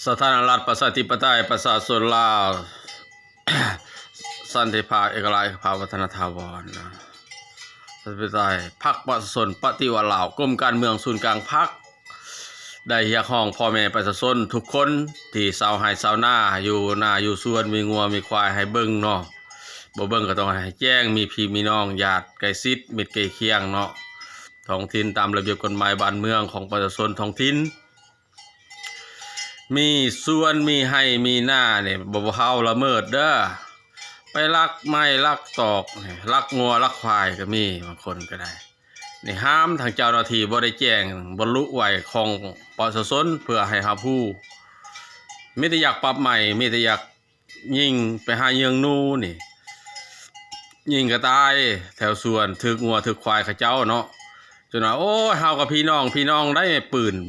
ສາທາລະນະລັດ ປະຊາທິປະໄຕ ປະຊາຊົນລາວ ສັນຕິພາບ ເອກະລາດ ເອກະພາບ ວັດທະນະຖາວອນ ປະຊາທິປະໄຕ ພັກປະຊາຊົນ ປະຕິວັດລາວ ກົມການເມືອງສູນກາງພັກ ໄດ້ຮຽກຮ້ອງພໍ່ແມ່ປະຊາຊົນທຸກຄົນ ທີ່ຊາວໄຮ່ຊາວນາ ຢູ່ນາຢູ່ສວນ ມີງົວມີຄວາຍໃຫ້ເບິ່ງເນາະ ບໍ່ເບິ່ງກໍຕ້ອງໃຫ້ແຈ້ງ ມີພີ່ມີນ້ອງ ຍາດໃກ້ຊິດ ມິດໃກ້ຄຽງເນາະ ທ້ອງຖິ່ນ ຕາມລະບຽບກົດໝາຍບ້ານເມືອງຂອງປະຊາຊົນທ້ອງຖິ່ນ ມີສວນມີໄຮ່ມີນານີ້ ບໍ່ເຮົາລະເມີດເດີ ໄປລັກໄມ້ລັກຕອກ ລັກງົວລັກຄວາຍກໍມີ ບາງຄົນກໍໄດ້ ນີ້ຫ້າມ ທາງເຈົ້າໜ້າທີ່ບໍ່ໄດ້ແຈ້ງ ບໍ່ລຸໄວ້ຂອງປະຊາຊົນ ເພື່ອໃຫ້ຮັບຮູ້ ມີແຕ່ຢາກປັບໃໝ ມີແຕ່ຢາກຍິງ ໄປຫາຍິງໜູນີ້ ຍິງກະຕາຍ ແຖວສວນ ຖືກງົວຖືກຄວາຍເຂົາເຈົ້າເນາະ ຈົນວ່າ ໂອ້ຍ ເຮົາກັບພີ່ນ້ອງ ພີ່ນ້ອງໄດ້ ປືນ